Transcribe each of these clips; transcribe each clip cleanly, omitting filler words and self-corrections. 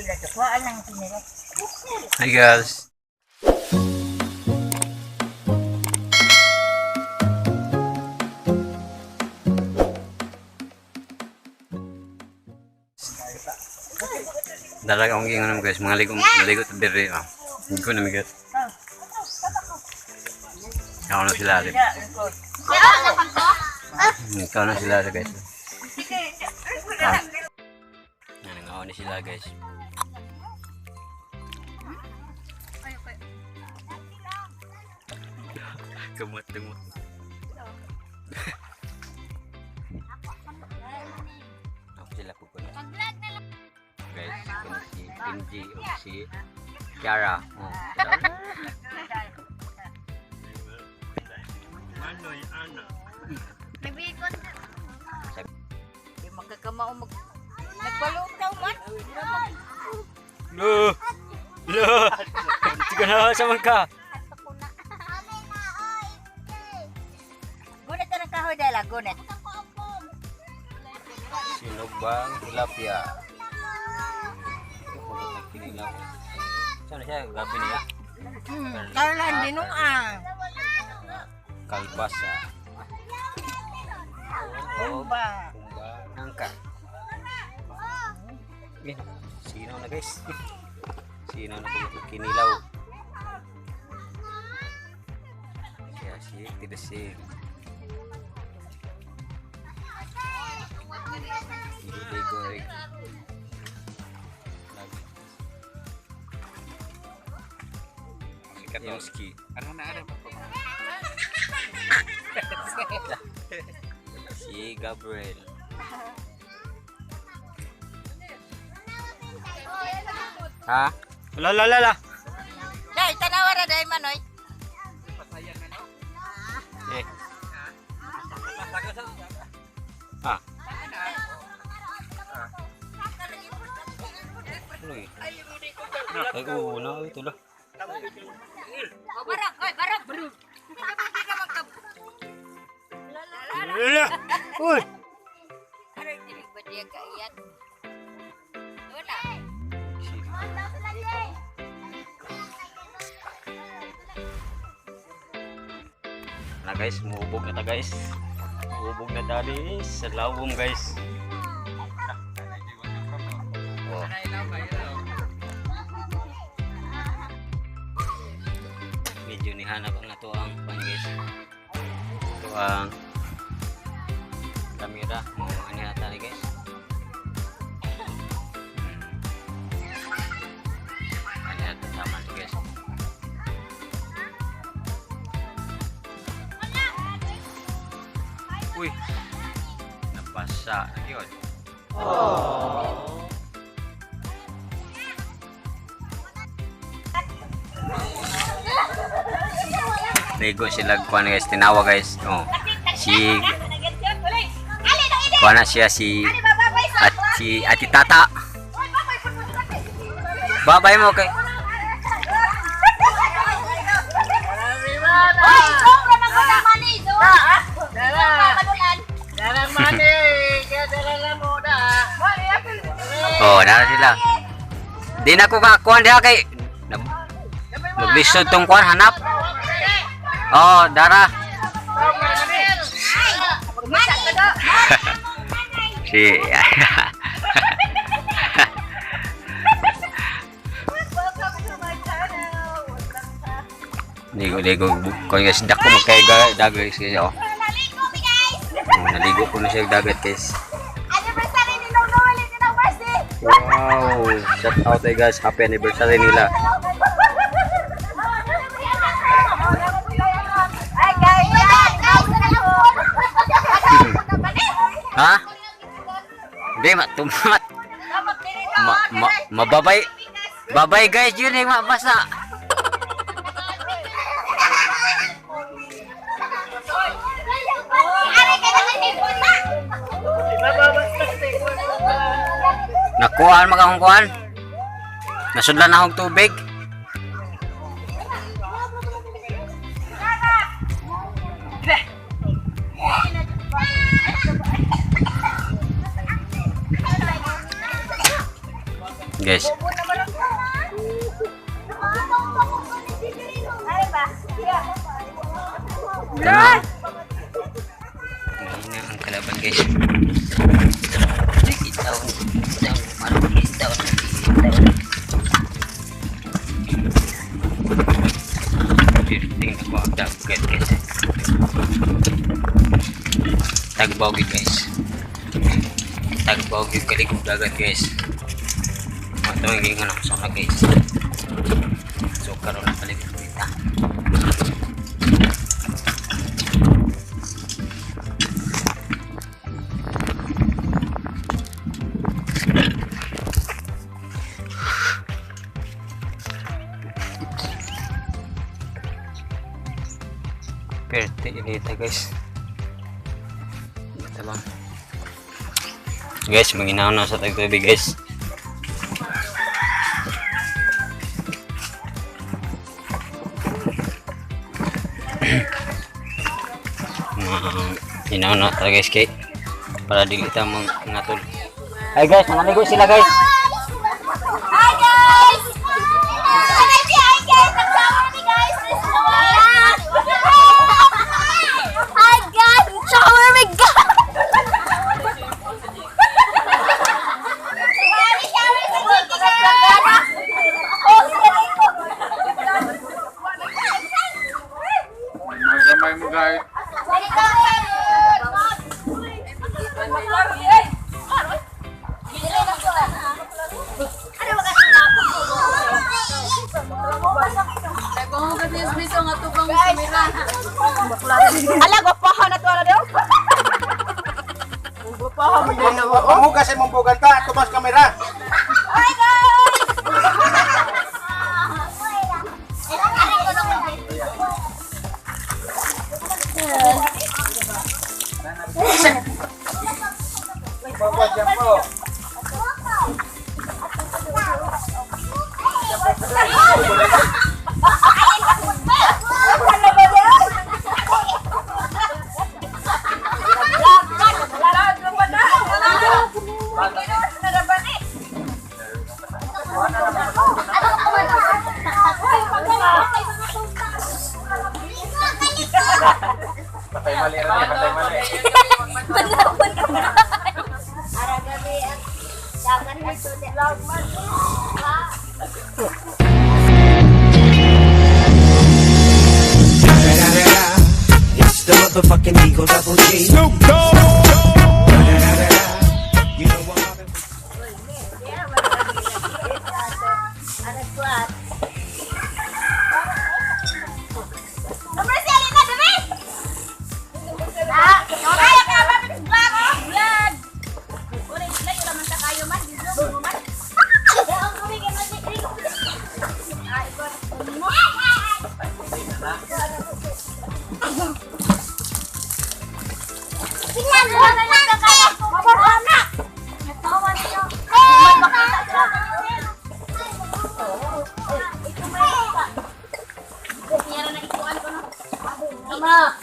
Hi, guys. Dalaga akong gingon naman, guys, mga ligo, maligo ta diri ah. Ligo na mi, guys. Ako na sila rin. Ikaw na sila guys. Ah. Yan, nangaw na sila, guys. Kamot dumot. Ako sila po na. Guys, kini si Benji o si Kiara. Oh. Di magkakamao mag nagbalong daw man. Lo! Lo! Sige na, saman ka! Gunit na ng kahoy dela, gunit. Sinubang tilapia. Saan na siya? Grabe niya. Karolan dinung ah. Kalbasa. Oh, Ba. kumba nangka. Eh, sino na, guys? Sino na po kinilaw? Siya si Tidasing. Ligo-ligo. Yoski. Ano na ano? Si Gabriel. Ha? La la la la. Dai tanawa ra dai manoy. Eh. Ah. Ano eh? Ay, oo na. Ito lah. Oh, barang, oy, barang. Lala! Uy! Aray dili ba diya ka iyan? Wala. Na guys, muhubog na ta, guys. Muhubog na ta guys. Sa lawom, guys. Oh. Medyo nihanap ang ato ang pan, guys. Ito ang kamera. Mo ano yata ni, guys. Ano yata tama ni, guys. Uy. Nabasa na yun. Ligo sila kuan, guys, tinawa, guys. Oh. Si kuan na siya si at si Ati Tata. Babay mo kay. Oy, sobra man ko ng money, do. Dara mani, kaya dara mo da. Oh, nara sila. Di na ko ka kuan diha kay naglisod tong kuan hanap. Oh, dara. Si Ligo ligo ko, guys, dako mo kay dagat, guys, oh. Naligo mi, guys. Oh, naligo ko na siya dagat, guys. Anniversary ni Nong Noel ni Nong Mercy. Wow, shout out eh, guys, happy anniversary nila. Ay guys. Ha? Di ma tumat. Ma, ma, mababay. Babay, guys, yun eh mabasa. Nakuhaan mag akong kuhan. Nasudlan akong tubig. Guys. Tama. Mahina ang kalaban, guys. Itaw, itaw, marami itaw, itaw. 15 ako ang dagat, guys. Tagbaw gid, guys. Tagbaw gid kaligog dagat, guys. Ato ang gingon ako sa guys. So karon na kaligog kita. Perte inita, guys. Basta bang. Guys, manginaw na sa tagtubig, guys. Mga na ta, guys, kay para dili ta mang ngatol. Ay guys, nangaligo sila, guys. Hi guys! Hi guys! Nag-shower ni guys! Hi guys! Shower me guys! Shower si Kiki guys! Oh, si Rico! Magamay mo, guys. Ala, gwapahan na to ala daw. Panghugas ay mong bugan ta, tumas kamera. Hi guys! Po. Patay mali rin, patay mali. It's the motherfucking Eagle Double G. Snoop Dogg. You know I'm mobbing. Nombre si Alina, dali! Ah, ay, kaya ba vlog? Vlog. Uri, layo naman ta kayo man, video mo man. Ang kami kay man Ah, ikaw. Tama.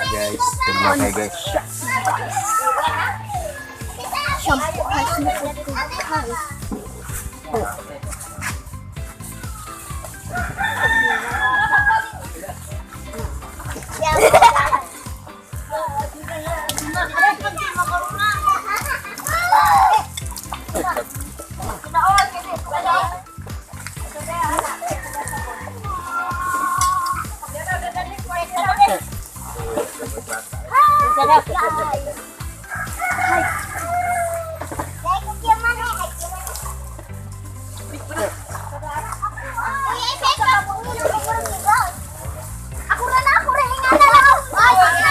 Guys, tignan kayo, guys. Ako na ako rin nga na lang. Ay, ako na.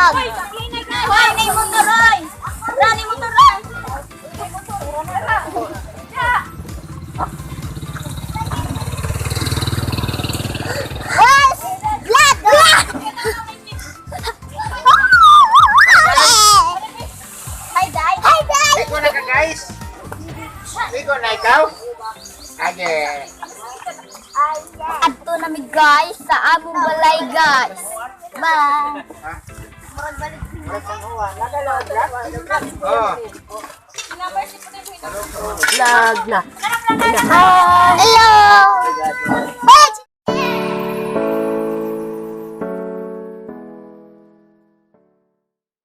Vlog. Hoy, nay motor oy. Rani motor oy. Yes! Vlog! Hi, Dai. Hi, Dad! Ikaw na ka, guys. Ikaw na ikaw. Age. Adto na mi, guys, sa among balay, guys. Bye! Oh. Vlog na. Hello! Bye!